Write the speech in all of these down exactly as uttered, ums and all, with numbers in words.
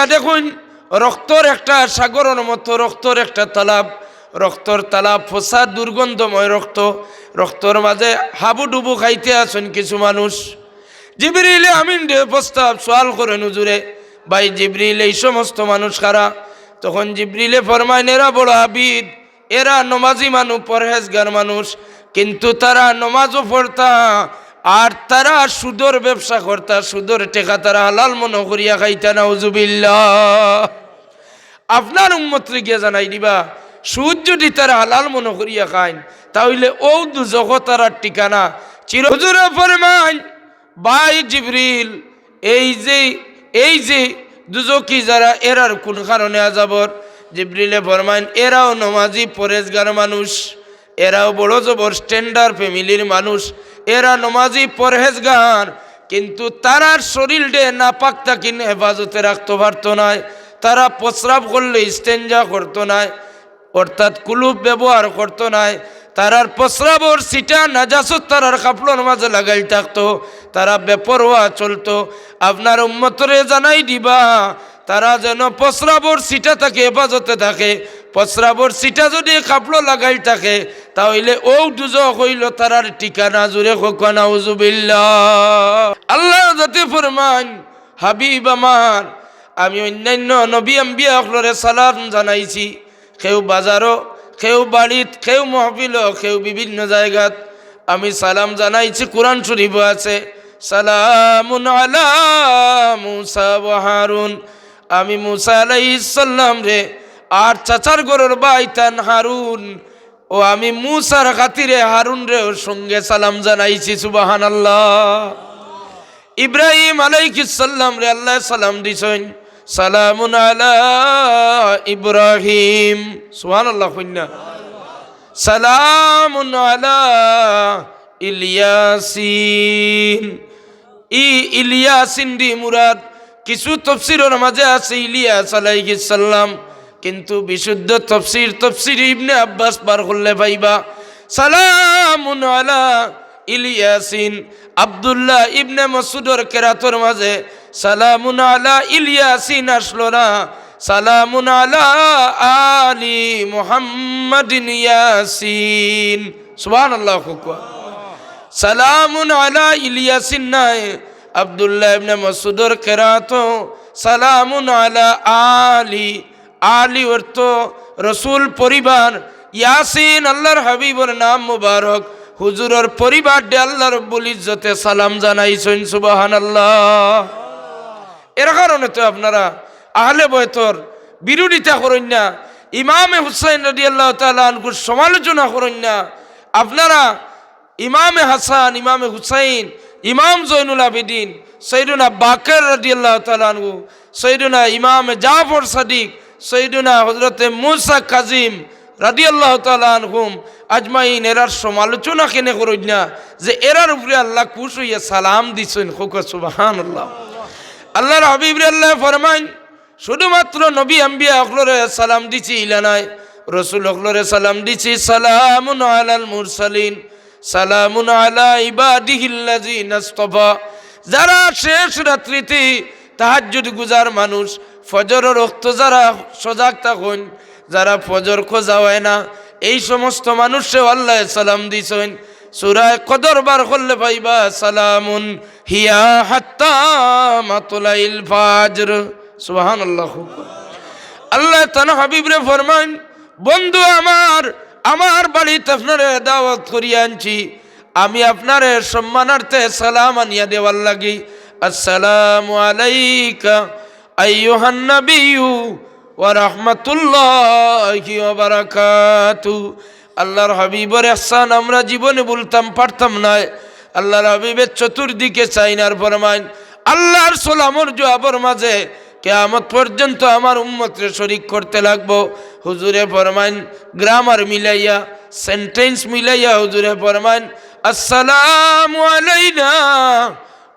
দেখইন, রক্তর একটা সাগরর মতো, রক্তর একটা তালাব, রক্তর তালাব, ফসা দুর্গন্ধময় রক্ত, রক্তর মাঝে হাবুডুবু খাইতে আছইন কিছু মানুষ। জিবরিলে আমিনরে প্রস্তাব, সওয়াল করইন হুজুরে, "ভাই জিবরিল, এই সমস্ত মানুষ কারা?" তখন জিবরিলে ফরমাইন, "এরা বড় আবিদ, এরা নমাজি মানুষ, পরহেজগার মানুষ, কিন্তু তারা নমাজও পড়তা, আর তারা সুদর ব্যবসা করতা, সুদর টেকা তারা হালাল মনো করিয়া খাইতা।" নাউজুবিল্লাহ। আপনার উম্মতরে গিয়া জানাই দিবা, সুদ যদি তারা হালাল মনো করিয়া খাইন, তা অইলে অউ দুজখ তারার ঠিকানা। চির হুজুরে ফরমাইন, "ভাই জিবরিল, এই যে, এই যে দুজখি যারা, এরার কোন কারণে আজাবর?" জিবরিলে ফরমাইন, "এরাও নমাজি পরহেজগার মানুষ, এরাও বড় জবর স্ট্যান্ডার্ড ফ্যামিলির মানুষ, এরা নমাজি পরহেজগার, কিন্তু তারার শরীলরে নাপাক থাকিন হেফাজতে রাখতো পারতো নায়, তারা প্রস্রাব করলে ইস্তেঞ্জা করতো নায়, অর্থাৎ কুলুপ ব্যবহার করতো নায়, তারার প্রস্রাবর ছিটা নাজাসত তারার কাপড়র মাঝে লাগাইল থাকতো, তারা বেপরোয়া চলতো।" আপনার উম্মতরে জানাই দিবা, তারা যেন প্রস্রাবর ছিটা থাকি হেফাজতে থাকে। প্রস্রাবর ছিটা যদি কাপড়ো লাগাইল থাকে, তা অইলে অউ দুজখ অইলো তারার ঠিকানা। জুরে কউক্কা নাউজুবিল্লাহ। আল্লার জাতে ফরমাইন, "হাবিব আমার, আমি অইন্যাইন্য নবী আম্বিয়া অকলরে সালাম জানাইছি, কেউ বাজারো, কেউ বাড়িত, কেউ মহফিলো, কেউ বিভিন্ন জাগাত আমি সালাম জানাইছি।" কুরআন শরীফো আছে, "সালামুন আলা মুসা ওয়া হারুন।" আমি মুসা আলাইহিস সালামরে আর চাচার ঘরর ভাইতান হারুন, ও আমি মুসার খাতিরে হারুনরেও সঙ্গে সালাম জানাইছি। সুবহানাল্লাহ। ইব্রাহিম আলাইহিস সালামরে আল্লায় সালাম দিছইন, "সালামুন আলা ইব্রাহিম।" সুবহানাল্লাহ কইন না? "সালামুন আলা ইলিয়াসিন।" ই ইলিয়াসিনদি মুরাদ। কিছু তফসিরর মাঝে আছে ইলিয়াস আলাইহিস সালাম, কিন্তু বিশুদ্ধ তফসির, তফসির ইবনে আব্বাস বার করলে পাইবা, "সালামুন আলা ইলিয়াসিন।" আব্দুল্লাহ ইবনে মাসউদর কেরাতর মাঝে "সালামুন আলা ইলিয়াসিন" আসলো না, "সালামুন আলা আলি মুহাম্মাদিন ইয়াসিন।" সুবহানাল্লাহ। সালামুন আলা ইলিয়াসিন নায়, আব্দুল্লাহ ইবনে মাসউদর কেরাতো সালামুন আলা আলি, আলি অর্থ রসুল পরিবার, ইয়াসিন আল্লার হাবিবর নাম মুবারক, হুজুরর পরিবাররে আল্লা রব্বুল ইজ্জতে সালাম জানাইছইন। সুবহানাল্লাহ। এর কারণে তো আপনারা আহলে বয়তর বিরোধিতা করইন না, ইমামে হুসাইন রাদিয়াল্লাহু তাআলা আনহুর সমালোচনা করইন না। আপনারা ইমামে হাসান, ইমামে হুসাইন, ইমাম জয়নুল আবেদিন, সৈয়দুনা বাকের রাদিয়াল্লাহু তাআলা আনহু, সৈয়দুনা ইমামে জাফর সাদিক, সৈয়দুনা হযরতে মুসা কাজিম রাদিয়াল্লাহু তাআলা আনহুম আজমাইন, এরার সমালোচনা কেনে করইন না যে এরার উপরে আল্লা খুশ অইয়া সালাম দিছইন? কউক্কা সুবহানাল্লাহ। আল্লার হাবিবরে আল্লায় ফরমাইন, শুধুমাত্র নবী আম্বিয়া অকলরে সালাম দিছি ইলা নায়, রসুল অকলরে সালাম দিছি, "সালামুন আলাল মুরসালিন, সালামুন আলা ইবাদিহিল্লাযিনা ইসতাফা।" যারা শেষ রাত্রিতে তাহাজ্জুদ গুজার মানুষ, ফজরর অক্ত যারা সজাগ থাকইন, যারা ফজর কজা অয় না, এই সমস্ত মানুষরেও আল্লায় সালাম দিছইন। সূরায়ে কদর বার করলে পাইবা, "সালামুন হিয়া হাত্তা মাতলাইল ফাজর।" সুবহানাল্লাহ। আল্লায় তান হাবিবরে ফরমাইন, "বন্ধু আমার, আমার বাড়িত আপনারে দাওয়াত করিয়া আনছি, আমি আপনারে সম্মানার্থে সালাম আনিয়া দেওয়ার লাগি। আসসালামু আলাইকা আইয়ুহান নাবিয়্যু ওয়া রাহমাতুল্লাহি ওয়া বারাকাতু।" আল্লার হাবিবর এহসান আমরা জীবনে ভুলতাম পারতাম নায়। আল্লার হাবিবে চতুর্দিকে চাইন আর ফরমাইন, আল্লার সালামর জুয়াবর মাঝে কিয়ামত পর্যন্ত আমার উম্মতরে শরিক করতে লাগবো। হুজুরে ফরমাইন, গ্রামার মিলাইয়া, সেন্টেন্স মিলাইয়া হুজুরে ফরমাইন, "আসসালামু আলাইনা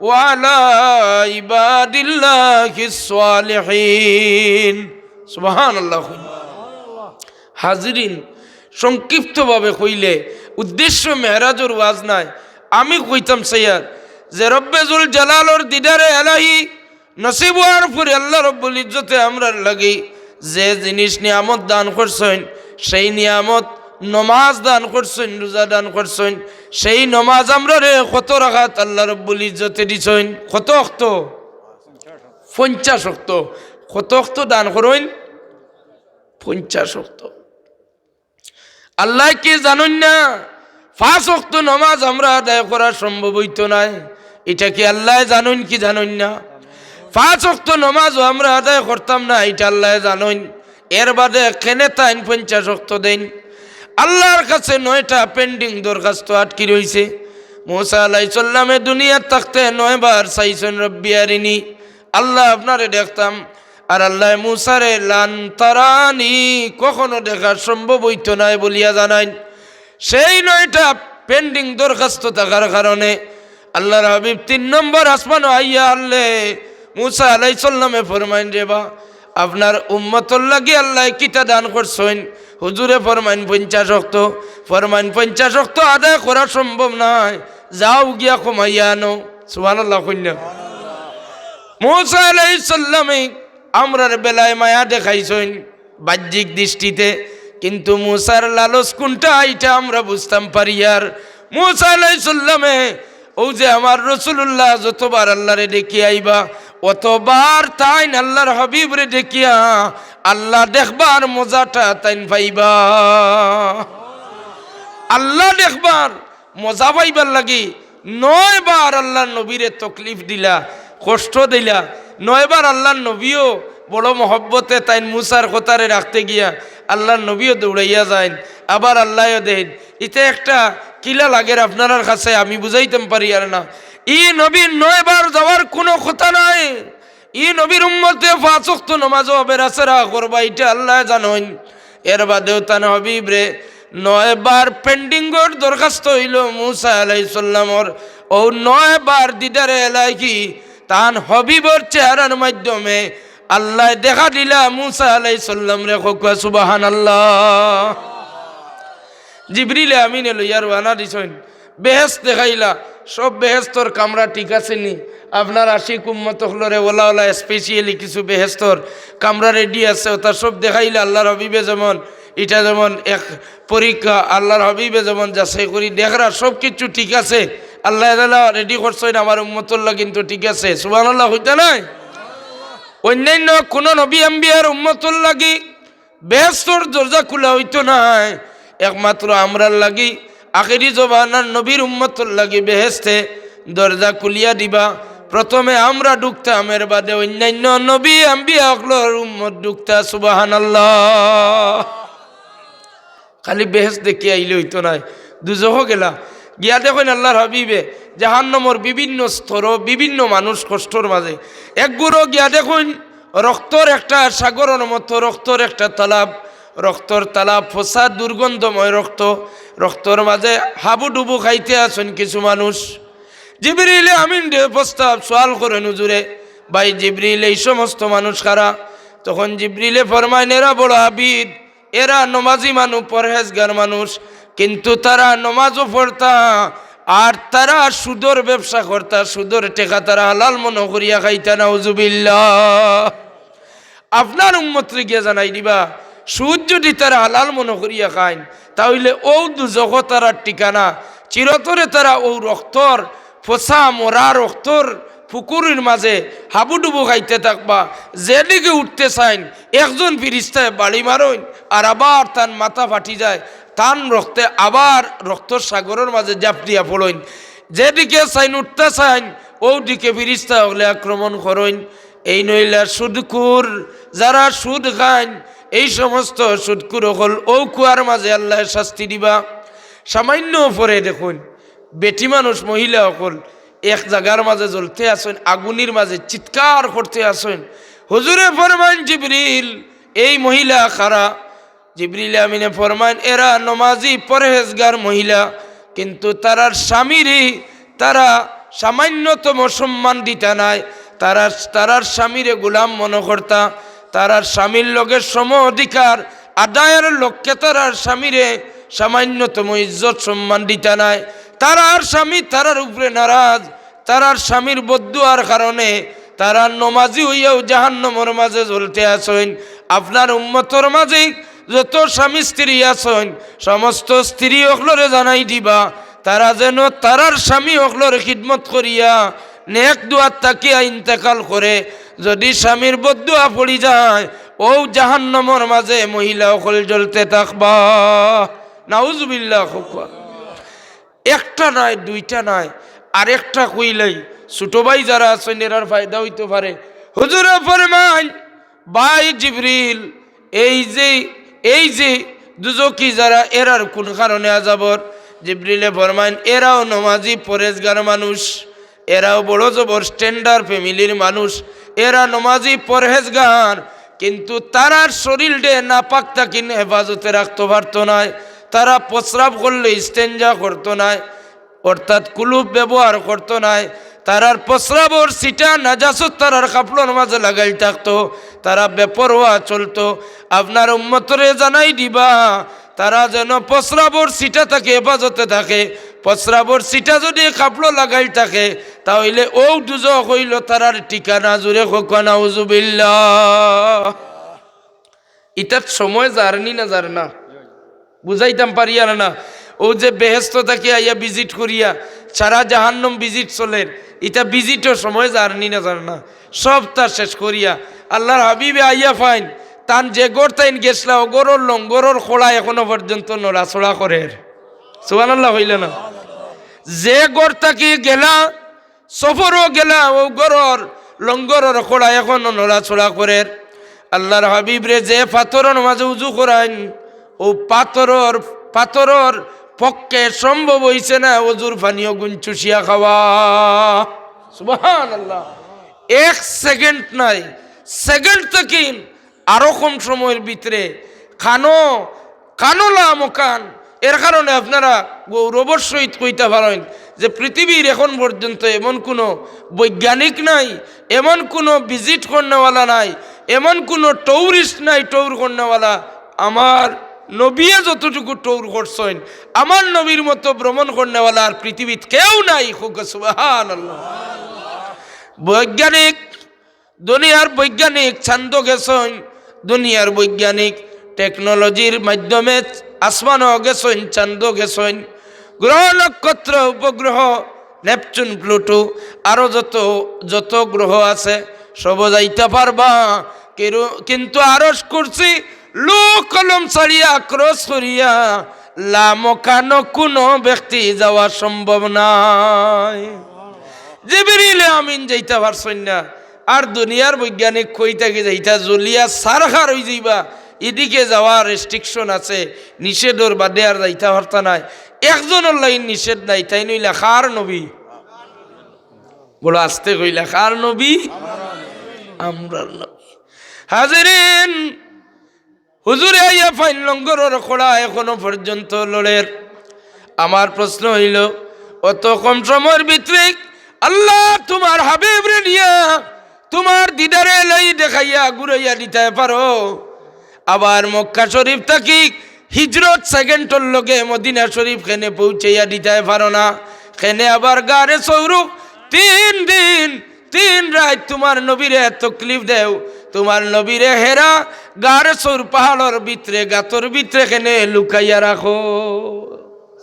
ওয়া আলা ইবাদিল্লাহিস সালিহিন।" সুবহানাল্লাহ। হাজিরিন, সংক্ষিপ্তভাবে কইলে, উদ্দেশ্য মেরাজর ওয়াজ নায়, আমি কইতাম চাইয়ার যে রব্বে জুল জালালর দিদারে এলাহি, নসিব অওয়ার পরে আল্লাহ রব্বুল ইজ্জতে আমরার লাগি যে জিনিস নিয়ামত দান করছইন, সেই নিয়ামত নমাজ দান করছইন, রোজা দান করছইন, সেই নমাজ আমরারে কত রাকাত আল্লাহ রব্বুল ইজ্জতে দিছইন? কত অক্ত? পঞ্চাশ অক্ত। কত অক্ত দান করইন? পঞ্চাশ অক্ত। আল্লায় কি জানইন না? পাঁচ অক্ত নমাজ আমরা আদায় করা সম্ভব অইতো নায়। ইটা কি আল্লায় জানইন কি জানইন না? পাঁচ অক্ত নমাজও আমরা আদায় করতাম না, ইটা আল্লায় জানইন। এর বাদে কেনে তাইন পঞ্চাশ অক্ত দেইন? আল্লার কাছে নয়টা pending দরখাস্ত আটকি রইছে। মুসা আলাইহিস সালামে দুনিয়াত থাকতে নয়বার চাইছইন, "রব্বি আরিনি", আল্লাহ আপনারে দেখতাম। আর আল্লায় মুসারে "লান তারানি", কখনো দেখা সম্ভব অইতো নায় বলিয়া জানাইন। সেই নয়টা pending দরখাস্ত থাকার কারণে আল্লার হাবিব তিন নম্বর আসমানো আইয়া হারলে মুসা আলাইহিস সালামে ফরমাইন, "রে বা, আপনার উম্মতর লাগি আল্লায় কিতা দান করছইন?" হুজুরে ফরমাইন, "পঞ্চাশ অক্ত।" ফরমাইন, "পঞ্চাশ অক্ত আদায় করা সম্ভব নায়, যাও গিয়া কমাইয়া আনো।" সুবহানাল্লাহ কইন না। মুসা আলাইহিস সালামে আমরার বেলায় মায়া দেখাইছইন বাহ্যিক দৃষ্টিতে, কিন্তু মুসার লালচ কুনটা, ইটা আমরা বুঝতাম পারি। আর মুসা আলাইহিস সালামে, অউ যে আমার রাসুলুল্লাহ যতবার আল্লারে ডেকিয়া আইবা, অতবার তাইন আল্লার হাবিবরে ডেকিয়া আল্লাহ দেখবার মজাটা তাইন পাইবা। আল্লাহ দেখবার মজা পাইবার লাগি নয়বার আল্লার নবীরে তকলিফ দিলা, কষ্ট দিলা। নয়বার আল্লার নবীও বড় মহব্বতে তাইন মুসার কথারে রাখতে গিয়া আল্লার নবীও দৌড়াইয়া যাইন, আবার আল্লায়ও দেইন। ইতে একটা কিলা লাগের আপনারার কাছে, আমি বুঝাইতাম পারি আর না। ই নবীর নয়বার যাওয়ার কুনু কথা নাই। ই নবীর উম্মতে পাঁচ ওয়াক্ত নমাজও বেড়াছেড়া করবা, ইটা আল্লায় জানইন। এর বাদেও তান হাবিবরে নয়বার pending-র দরখাস্ত অইলো মুসা আলাইহিস সালামর। অউ নয়বার দিদারে এলাহি তান হাবিবর চেহারার মাধ্যমে আল্লায় দেখা দিলা মুসা আলাইহিস সালামরে। কউক্কা সুবহানাল্লাহ। জিবরিলে আমিনে লইয়া রওয়ানা দিছইন। বেহেস্ত দেখাইলা, সব বেহেস্তর কামরা ঠিক আছে নি? আপনার আশিক উম্মত অকলরে ওলা ওলা specially কিছু বেহেস্তর কামরা ready আছে, ওটা সব দেখাইলা। আল্লার হাবিবে যেমন, ইটা যেমন এক পরীক্ষা, আল্লার হাবিবে যেমন যাচাই করি দেখরা সব কিছু ঠিক আছে, আল্লায় যেলা ready করছইন আমার উম্মতর লাগি কিন্তু ঠিক আছে। সুবহানাল্লাহ কইতা নায়? অইন্যাইন্য কুনু নবী আম্বিয়ার উম্মতর লাগি বেহেস্তর দরজা খুলা অইতো নায়, একমাত্র আমরার লাগি, আখেরি জমানার নবীর উম্মতর লাগি বেহেস্তে দরজা খুলিয়া দিবা। প্রথমে আমরা ঢুকতাম, এর বাদে অইন্যাইন্য নবী আম্বিয়া অকলর উম্মত ঢুকতা। সুবহানাল্লাহ। খালি বেহেস্ত দেখিয়া আইলে অইতো নায়, দুজখো গেলা। গিয়া দেখইন আল্লার হাবিবে জাহান্নামর বিভিন্ন স্তরো বিভিন্ন মানুষ কষ্টর মাঝে। এক গুরো গিয়া দেখইন রক্তর একটা সাগরর মতো, রক্তর একটা তালাব, রক্তর তালাব, ফসা দুর্গন্ধময় রক্ত, রক্তর মাঝে হাবুডুবু খাইতে আছইন কিছু মানুষ। জিবরিলে আমিনরে প্রস্তাব, সওয়াল করইন হুজুরে, "ভাই জিবরিল, এই সমস্ত মানুষ কারা?" তখন জিবরিলে ফরমাইন, "এরা বড় আবিদ, এরা নমাজি মানুষ, পরহেজগার মানুষ, কিন্তু তারা নমাজও পড়তা, আর তারা সুদর ব্যবসা করতা, সুদর টেকা তারা হালাল মনো করিয়া খাইতা, নাউজুবিল্লাহ।" আপনার উম্মতরে গিয়া জানাই দিবা, সুদ যুদি তারা হালাল মনো করিয়া খাইন, তা অইলে অউ দুজখো তারার ঠিকানা, চিরতরে তারা অউ রক্তর, ফসা মরা রক্তর ফুকুরির মাঝে হাবুডুবু খাইতে থাকবা। যেদিকে উঠতে চাইন, একজন ফিরিস্তায় বাড়ি মারইন, আর আবার তান মাথা ফাটি যায়, তান রক্তে আবার রক্তর সাগরর মাঝে ঝাঁপ দিয়া পড়ইন। যেদিকে চাইন উঠতা চাইন, অউ দিকে ফিরিস্তা অকলে আক্রমণ করইন। এইন অইলা সুদখুর, যারা সুদ খাইন, এই সমস্ত সুদখুর অকল অউ কুয়ার মাঝে আল্লায় শাস্তি দিবা। সামাইন্য পরে দেখইন, বেটি মানুষ, মহিলা অকল এক জাগার মাঝে জ্বলতে আছইন, আগুনির মাঝে চিৎকার করতে আছইন। হুজুরে ফরমাইন, "জিবরিল, এই মহিলা কারা?" জিবরিল আমিনে ফরমাইন, "এরা নমাজি পরহেজগার মহিলা, কিন্তু তারার স্বামীরে তারা সামান্যতম সম্মান দিতা নায়, তারা, তারার স্বামীরে গোলাম মনো করতা, তারার স্বামীর লগে সম অধিকার আদায়র লক্ষ্যে তারার স্বামীরে সামান্যতম ইজ্জত সম্মান দিতা নায়, তারার স্বামী তারার উপরে নারাজ, তারার স্বামীর বদদুয়ার কারণে তারা নমাজি অইয়াও জাহান্নামর মাঝে জ্বলতে আছইন। আপনার উম্মতর মাঝে যত স্বামী স্ত্রী আছইন, সমস্ত স্ত্রী অকলরে জানাই দিবা, তারা যেন তারার স্বামী অকলর খিদমত করিয়া নেক দুয়াত থাকিয়া ইন্তেকাল করে। যদি স্বামীর বদদুয়া পড়ি যায়, অউ জাহান্নামর মাঝে মহিলা অকল জ্বলতে থাকবা। নাউজুবিল্লাহ। একটা নায়, দুইটা নায়, আরেকটা কইলাই, ছোট ভাই যারা আছইন, এরার ফায়দা অইতো পারে। হুজুরে ফরমাইন, "ভাই জিবরিল, এই যে, এই যে দুজখি যারা, এরার কুন কারণে আজাবর?" জিবরিলে ফরমাইন, "এরাও নমাজি পরেজগার মানুষ, এরাও বড় জবর স্ট্যান্ডার্ড ফ্যামিলির মানুষ, এরা নমাজি পরহেজগার, কিন্তু তারার শরীররে নাপাক থাকিন হেফাজতে রাখতো পারতো নায়, তারা প্রস্রাব করলে ইস্তেঞ্জা করতো নায়, অর্থাৎ কুলুপ ব্যবহার করতো নায়, তারার প্রস্রাবর ছিটা নাজাসত তারার কাপড়র মাঝে লাগাইল থাকতো, তারা বেপরোয়া চলতো।" আপনার উম্মতরে জানাই দিবা, তারা যেন প্রস্রাবর ছিটা থাকি হেফাজতে থাকে, প্রস্রাবর ছিটা যদি কাপড়ো লাগাইল থাকে, তা অইলে অউ দুজখ অইলো তারার ঠিকানা। জুরে কউক্কা নাউজুবিল্লাহ। ইতাত সময় যারনি না যার না? বুঝাইতাম পারিয়ার না। অউ যে বেহেস্ত থাকি আইয়া ভিজিট করিয়া সারা জাহান্নাম ভিজিট চলের, ইতা ভিজিটর সময় যারনি না যার না? সবতা শেষ করিয়া আল্লার হাবিবে আইয়া পাইন, তান যে ঘর তাইন গেছলা, অউ ঘরর লঙ্গরর খোলা এখনো পর্যন্ত নড়াচড়া করের। সুবহানাল্লাহ কইলা না? যে ঘর থাকি গেলা, সফরো গেলা, অউ ঘরর লঙ্গরর খোলা এখনো নড়াচড়া করের। আল্লার হাবিবরে যে পাথরর মাঝে উজু করাইন, অউ পাথরর, পাথরর পক্ষে সম্ভব অইছে না অজুর পানি অগুন চুষিয়া খাওয়া। সুবহানাল্লাহ। এক সেকেন্ড নায়, সেকেন্ড থাকি আরো কম সময়র ভিতরে কানো, কানো লামকান। এর কারণে আপনারা গৌরবর সহিত কইতা পারইন যে পৃথিবীর এখন পর্যন্ত এমন কুনু বৈজ্ঞানিক নাই, এমন কুনু ভিজিট করনেওয়ালা নাই, এমন কুনু টুরিস্ট নাই ট্যুর করনেওয়ালা। আমার নবীয়ে যতটুকু ট্যুর করছইন, আমার নবীর মতো ভ্রমণ করনেওয়ালা আর পৃথিবীত কেউ নাই। কউক্কা সুবহানাল্লাহ। বৈজ্ঞানিক, দুনিয়ার বৈজ্ঞানিক চান্দো গেছইন, দুনিয়ার বৈজ্ঞানিক টেকনোলজির মাধ্যমে আসমানো গেছইন, চান্দো গেছইন, গ্রহ নক্ষত্র উপগ্রহ, নেপচুন, প্লুটো, আরো যত, যত গ্রহ আছে সবো যাইতা পারবা। কিরু-, কিন্তু আরশ কুরসি লৌহ কলম ছাড়িয়া ক্রস করিয়া লামকানো কুনু ব্যক্তি যাওয়া সম্ভব নায়। জিবরিলে আমিন যাইতা পারছইন না, আর দুনিয়ার বৈজ্ঞানিক কই থাকি যাইতা, জ্বলিয়া ছারখার অইযিবা। ইদিকে যাওয়া রেস্ট্রিকশন আছে, নিষেধর বাদে আর যাইতা পারতা নায়। একজনর লাগি নিষেধ নাই, তাইন অইলা কার নবী? বলো, আস্তে কইলা, কার নবী? আমরার নবী। হাজিরিন, হুজুরে আইয়া পাইন লঙ্গরর খোলা এখনো পর্যন্ত লড়ের। আমার প্রশ্ন অইলো, অত কম সময়র ভিতরে আল্লাহ তুমার হাবিবরে নিয়া তুমার দিদারে লাই দেখাইয়া ঘুরাইয়া দিতায় পারো, আবার মক্কা শরীফ থাকি হিজরত সেকেন্ডর লগে মদিনা শরীফ কেনে পৌঁছাইয়া দিতায় পারো না? কেনে আবার গারে সৌর তিন দিন তিন রাইত তুমার নবীরে তকলিফ দেও, তুমার নবীরে হেরা গারে সৌর পাহাড়র ভিতরে, গাতর ভিতরে কেনে লুকাইয়া রাখো?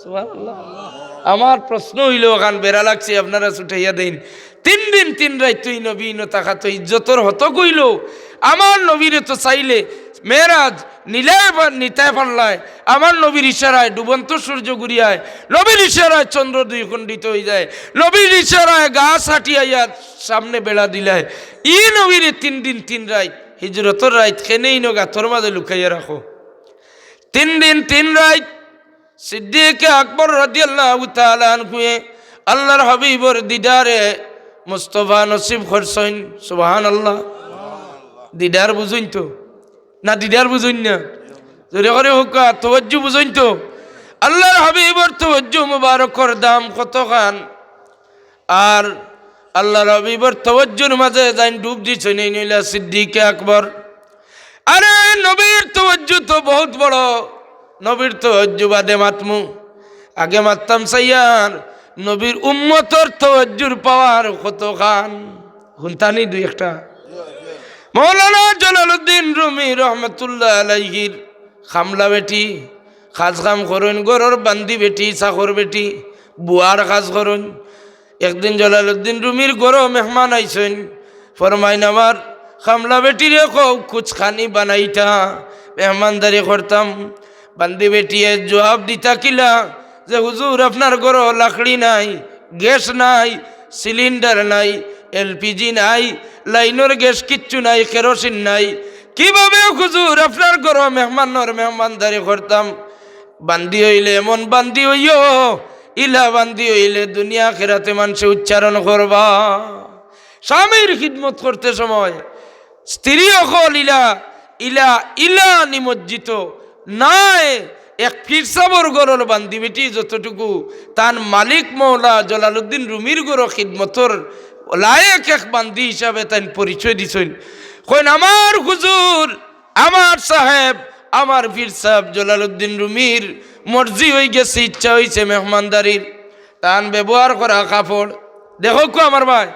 সুবহানাল্লাহ। আমার প্রশ্ন অইলো, অখান বেড়া লাগছে, আপনারা ছুটাইয়া দেইন। তিন দিন তিন রাইত তুই নবী ইনো থাকা তো ইজ্জতর হতক অইলো। আমার নবীরে তো চাইলে মেরাজ নিলায় বা নিতায় পারলায়। আমার নবীর ইশারায় ডুবন্ত সূর্য ঘুরিয়ায়, নবীর ইশারায় চন্দ্র দুই খণ্ডিত অইযায়, নবীর ইশারায় গাছ হাটিয়া সামনে বেড়া দিলায়। ই নবীরে তিন দিন তিন রাইত, হিজরতর রাইত, কেনে ইনো গাতর মাঝে লুকাইয়া রাখো? তিন দিন তিন রাইত সিদ্দিকে আকবর রাদিয়াল্লাহু তাআলা আনহুয়ে আল্লাহর হাবিবর দিদারে মুস্তফা নসিব করছইন। সুবহানাল্লাহ। দিদার বুঝইন তো? না, দিদার বুঝইন না? জোরে করি কউক্কা, তওয়াজ্জু বুঝইন তো? আল্লাহর হাবিবর তওয়াজ্জু মুবারকর দাম কতখান? আর আল্লাহর হাবিবর তওয়াজ্জুর মাঝে যাইন ডুব দিছইন, এইন অইলা সিদ্দিকে আকবর। আরে নবীর তওয়াজ্জু তো বহুত বড়, নবীর তওয়াজ্জু বাদে মাতমু, আগে মাততাম চাইয়ার নবীর উম্মতর তওয়াজ্জুর পাওয়ার কতখান। হুনতানি দুই একটা। মৌলানা জলালউদ্দিন রুমি রহমতুল্লাহ আলাইহির কামলা বেটি, কাজ কাম করইন, ঘরর বান্দি বেটি, চাকর বেটি, বুয়ার কাজ করইন। একদিন জলালউদ্দিন রুমির ঘরো মেহমান আইছইন, ফরমাইন, "আমার কামলা বেটিরে কও কুছ খানি বানাইতা।" মেহমানদারি করতাম। বান্দি বেটিয়ে জুয়াব দিতা কিলা যে, "হুজুর, আপনার ঘরো লাকড়ি নাই, গ্যাস নাই, সিলিন্ডার নাই, এলপিজি নাই, লাইনর গ্যাস কিচ্ছু নাই, কেরোসিন নাই, কিভাবে হুজুর আপনার ঘরো মেহমানর মেহমানদারি করতাম?" বান্দি অইলে এমন বান্দি অইও, ইলা বান্দি অইলে দুনিয়া আখেরাতে মানষে উচ্চারণ করবা। স্বামীর খিদমত করতে সময় স্ত্রী অকল ইলা, ইলা, ইলা নিমজ্জিত নায়। এক পীর সাবর ঘরর বান্দি বেটি যতটুকু, তান মালিক মৌলা জলালউদ্দিন রুমির ঘরো খিদমতর লায়েক এক বান্দি হিসাবে তাইন পরিচয় দিছইন। কইন, "আমার হুজুর, আমার সাহেব, আমার পীর সাব জলালউদ্দিন রুমির মর্জি অইগেছে, ইচ্ছা অইছে মেহমানদারির।" তান ব্যবহার করা কাপড়, দেখউক্কা আমার ভাই,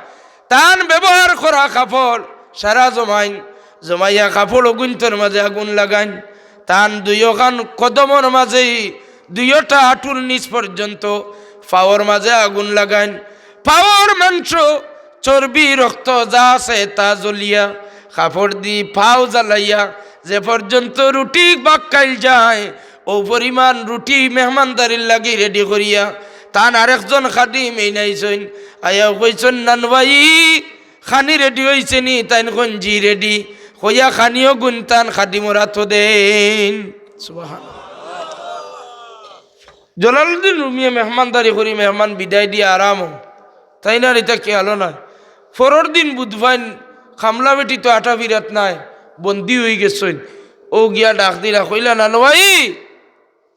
তান ব্যবহার করা কাপড় সারা জমাইন, জমাইয়া কাপড় অগুইন্তর মাঝে আগুন লাগাইন। তান দুইওখান কদমর মাঝেই দুইওটা আঁটুর নিচ পর্যন্ত পাওর মাঝে আগুন লাগাইন। পাওর মাংস, চর্বি, রক্ত যা আছে তা জ্বলিয়া, কাপড় দি পাও জ্বালাইয়া, যে পর্যন্ত রুটি বাক্কাইল যায়, অউ পরিমাণ রুটি মেহমানদারির লাগি রেডি করিয়া, তান আরেকজন খাদিম এইন আইছইন, আইয়া কইছইন, "নানু ভাই, খানি রেডি অইছে নি?" তাইন কইন, "জি, রেডি।" কইয়া খানিও গুনতান, খাদিমর আতো দেইন। সুবহানাল্লাহ। জলালউদ্দিন রুমিয়ে মেহমানদারি করি মেহমান বিদায় দিয়া আরাম অয়। তাইন আর ইতা খেয়ালও নাই। পরর দিন বুধবাইন কামলা বেটি তো আটা ফিরাত নাই, বন্দি অইগেছইন। অউ গিয়া ডাক দিলা, কইলা, "নানু ভাই,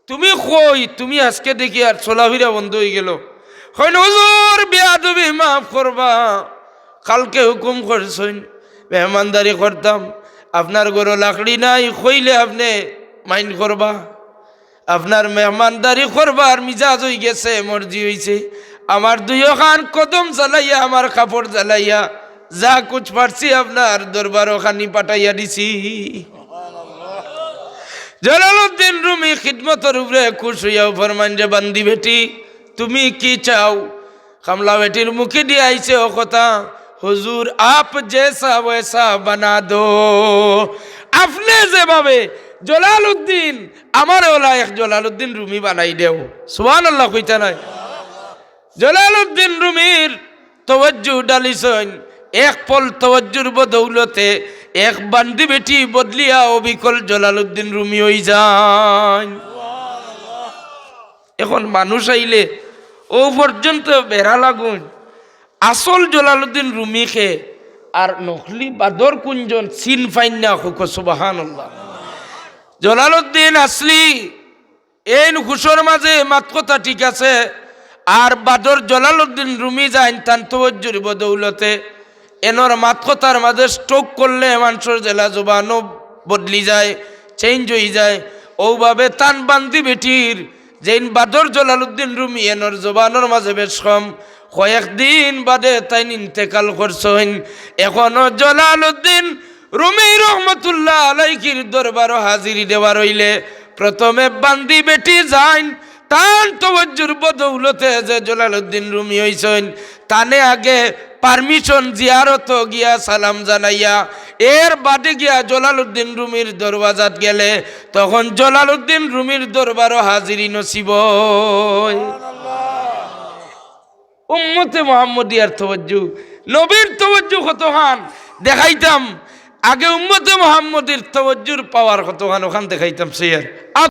তুমি কই? তুমি আজকে দেখি আর চলাফিরা বন্ধ অইগেলো।" কইন, "হুজুর, বেয়াদবি মাফ করবা, কালকে হুকুম করছইন মেহমানদারি করতাম, আপনার ঘরো লাকড়ি নাই, কইলে আপনে মাইন্ড করবা?" আপনার মেহমানদারি করবার মিজাজ অইগেছে, মর্জি অইছে। আমার দুইওখান কদম জ্বালাইয়া, আমার কাপড় জ্বালাইয়া, যা কুছ পারছি আপনার দরবারো খানি পাঠাইয়া দিছি। জলালউদ্দিন রুমি খিদমতর উপরে খুশ অইয়াও ফরমাইন যে, "বান্দি বেটি, তুমি কি চাও?" কামলা বেটির মুখে দিয়া আইছে অউ কথা, "হুজুর, আপ জেসা ওয়েসা বানা দো।" আপনে যেভাবে জলালউদ্দিন, আমারে অলা এক জলালউদ্দিন রুমি বানাই দেও। সুবহানাল্লাহ কইতা নায়? জলালউদ্দিন রুমির তওয়াজ্জু ডালিছইন, এক পল তওয়াজ্জুর বদৌলতে এক বান্দি বেটি বদলিয়া অবিকল জলালউদ্দিন রুমি অইযাইন। এখন মানুষ আইলে অউ পর্যন্ত বেড়া লাগুইন। আসল জলালউদ্দিন রুমি কে আর নকলি বাদর কুনজন চিন পাইন না, কউক্কা সুবহানাল্লাহ। জলালউদ্দিন আসলি এইন হুশর মাঝে মাত কথা ঠিক আছে, আর বাদর জলালউদ্দিন রুমি যাইন তান তওয়াজ্জুর বদৌলতে এনর মাত কথার মাঝে স্ট্রোক করলে মানষর যেলা জবানও বদলি যায়, চেঞ্জ অইযায়। অউভাবে তান বান্দি বেটির যেইন বাদর জলালউদ্দিন রুমি এনর জবানর মাঝে বেশ কম, কয়েকদিন বাদে তাইন ইন্তেকাল করছইন। এখনো জলালউদ্দিন রুমি রহমতুল্লাহ আলাইহির দরবারো হাজিরি দেওয়ার অইলে প্রথমে বান্দি বেটি যাইন, তান তওয়াজ্জুর বদৌলতে যে জলালউদ্দিন রুমি অইছইন, তানে আগে পারমিশন জিয়ারতো গিয়া সালাম জানাইয়া, এর বাদে গিয়া জলালউদ্দিন রুমির দরওয়াজাত গেলে, তখন জলালউদ্দিন রুমির দরবারো হাজিরি নসিব অয়। উম্মতে মুহাম্মদিয়ার তওয়াজ্জু, নবীর তওয়াজ্জু কতখান দেখাইতাম। আগে উম্মতে মুহাম্মদির তওয়াজ্জুর পাওয়ার কতখান, অখান দেখাইতাম। সে আর